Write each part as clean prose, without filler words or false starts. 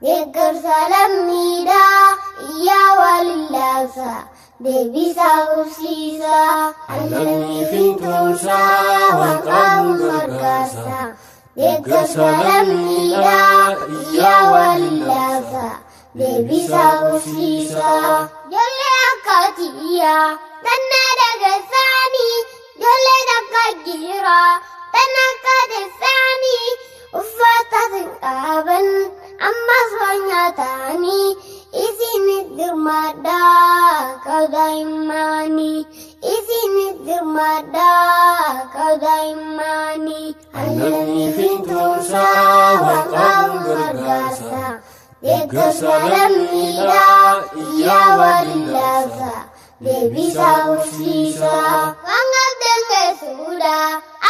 Deeggarsa lammiidhaa iyyaa waliin laabsa. Deebisaa qubsiisaa. Lammii fintuunsaa waan qabuun gargaarsa. Deeggarsa lammiidhaa iyyaa waliin laabsa. Deebisaa qubsiisaa. Ijoollee akka tiyyaa tanna dagarsaanii ijoollee takka jira tan akka teessaanii uffata hin qaban ammas waan nyaatanii isinit dirmadhaa qabdaa isinit dirmadhaa qabdaa immaanii. Lammii fintuunsaa waan qabuun gargaarsa. Deeggarsa lammiidhaa iyyaa waliin laabsa. Deebisaa qubsiisaa. Waan qabdan geessuudha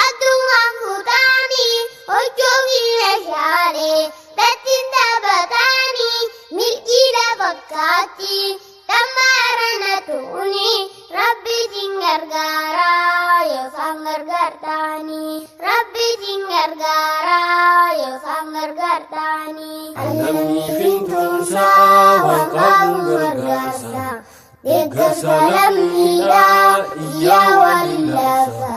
addungaan fuutaanii hojii meeshaalee tattiin taphataanii milkiidha fakkaatti dhammaarana tuuni rabbiitiin gargaaraa yoosaan gargaartaanii rabbiitiin gargaaraa yoosaan gargaartaanii. Lammii fintuunsaa waan qabuun gargaarsa. Deeggarsa lammiidhaa iyyaa waliin laabsa.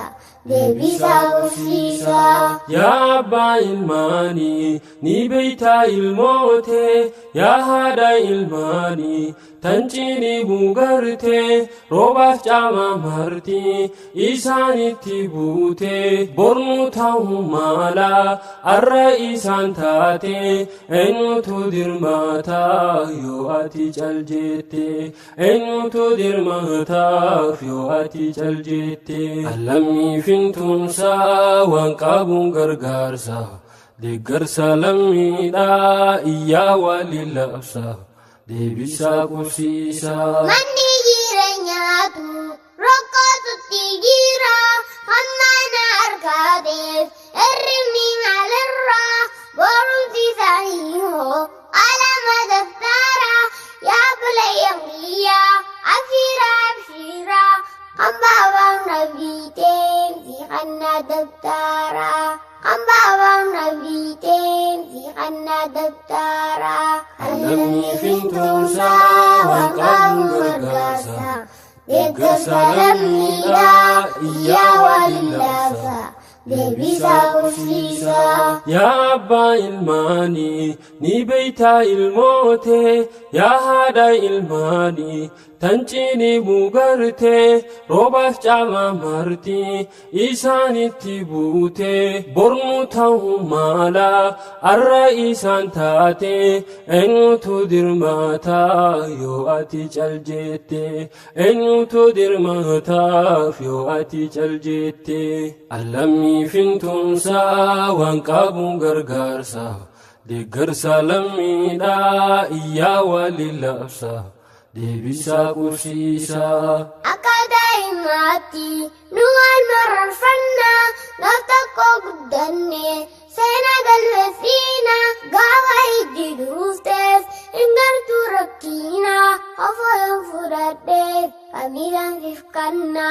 Deebisaa qubsiisaa. Yaa abbaa ilmaanii ni beeytaa ilmootee yaa haadha ilmaanii tan cinii bugartee roobaaf caama marti isaanitti buutee bornu ta'uu mala arra isaan taate eenyutu dirmaataaf yoo ati cal jette eenyutu dirmaataaf yoo ati cal jette. Lammii fintuunsaa waan qabuun gargaarsa. Deeggarsa lammiidhaa iyyaa waliin labsa. Deebisaa qubsiisaa. Manni jireenyaatu rakkootutti jira hamma argateef hirribni maalirraa barumsi isaanii hoo qalama daftara yaa bulayyan kiyyaa abshiira abshiira kan baabaan rabbiiteen si kanna dabtara kan baabaan rabbiiteen si kanna dabtara. Lammii fintuunsaa waan qabuun gargaarsa. Deeggarsa lammiidhaa iyyaa waliin laabsa. Deebisaa qubsiisaa. Yaa abbaa ilmaanii ni beeytaa ilmootee yaa haadha ilmaanii tan cinii bugartee roobaaf caama marti isaanitti buutee bornu ta'uu mala arra isaan taate eenyutu dirmaataaf yoo ati cal jette eenyutu dirmaataaf yoo ati cal jette. Lammii fintuunsaa waan qabuun gargaarsa. Deeggarsa lammiidhaa iyyaa waliin labsa. Deebisaa qubsiisaa. Akka daa'imaatti nu wal mararfanna gaaf tokko guddanne seenaa galmeessina gaafa ijji duufteef hin gartuu rakkina ofoyoon fudhadheef kamiidhaan fifkanna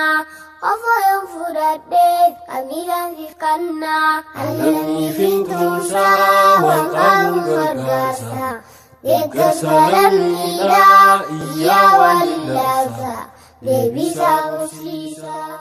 ofoyoon fudhadheef kamiidhaan fifkanna. Lammii fintuunsaa waan qabuun gargaarsa. Deeggarsa lammiidhaa iyyaa waliin laabsa. Deebisaa qubsiisaa.